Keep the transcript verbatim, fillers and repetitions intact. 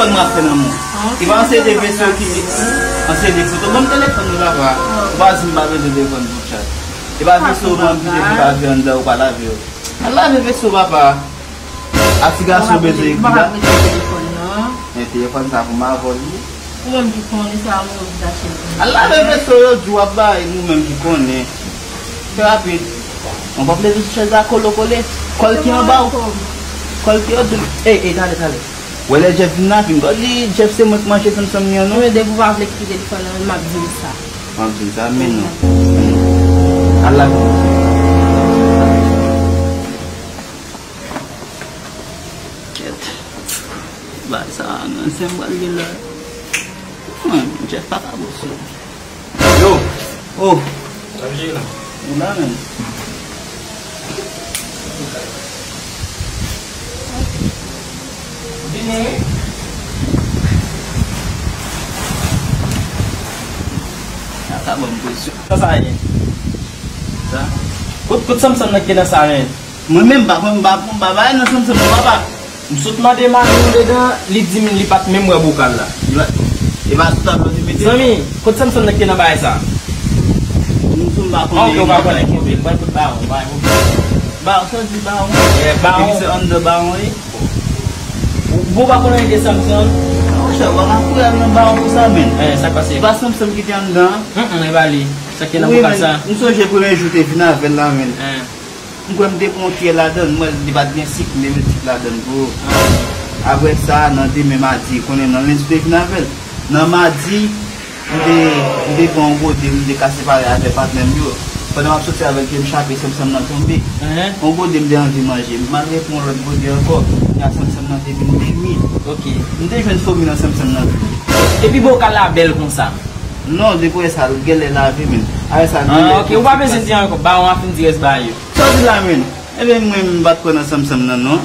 Mwen ap fè nan mwen. E pa yon seri de veso ki, yon seri de foto. Ban m telefòn mwen, papa. Ou pa di m pa bezwen telefòn pou chat. E pa veso ou pran pile pou lave anndan, ou pa lave yo. Al lave veso, papa. A ti gason bezwen ekri la. Men telefòn sa pou m avè w li. Ou menm ki konnen sa, ou menm ki achte l. Al lave veso yo, di w ap bay, ou menm ki konnen. Fè rapid. Mwen pa vle vin sou chèz la kolo kole. Kòl ki anba w. Kòl ki anba w. Ey, ey, tale, tale. Wè lè Jeff vin la, vin. Kòl di Jeff se mwen k manje sanmsanm li an, non? Mwen depi w pa vle kite telefòn nan, m ap di l sa. M ap di l sa, men non. Al la. Kèt. Bagay sa, nan sen m pral gen la. Mwen, Jeff pa ka bòs yo. Yo. Oh. Ou la menm. Vini wi. Sa, sa ban m presyon. Sa, sa ye. Sa. Kot, kot sanmsanm nan ki te nan sa, men? Mwen menm, pa, mwen, m pa, m pa bay nan sanmsanm nan, papa. M sot mande mari m dedan, li di m li pa t menm wè bokal la. Li pa, e pa sou tablo li mete. Zanmi, kot sanmsanm nan ki te nan bagay sa? M di w m pa konnen. Ah, ok, ou pa konnen. Konbyen? Mwen kout bawon, bawon. Bawon, sa di bawon? Yeah, bawon. Epi se anndan bawon, wi. Ou, ou pa konnen de sanmsanm? Non, monchè, ou pa ka kouri al nan bawon konsa, men. Eh, sa k pase? E pa sanmsanm ki te anndan? Hum, hum, e pa li. Sa ki te nan bokal sa? Wi, men, m sonje premye jou te vin avè l la, men. Eh. M kwè m te pran yon tyè ladan l, m wè li pa t gen sik, m te met sik ladan l pou yo. Apre sa, nan demen madi, konnen nan lendi w te vin avè l. Nan madi, m te, m te pran yon gode, m te ka separe avè patnè m yo. Pandan m ap soti avè l, ke m chape, sanmsanm nan tonbe. Yon gode m te anvi manje. M al repran yon lòt gode ankò. Kounya sanmsanm nan te vin pi imid. Ok. M te jwenn fomi nan sanmsanm nan tou. Epi bokal la bèl konsa. Non, depi w wè sa, l genlè lave, men. Avè sa, ah, ok, ou pa bezwen di ankò. Bawon an fin di rès bagay yo. Sa w di la, men? Ebyen, mwen, m pa t kwè nan sanmsanm nan, non.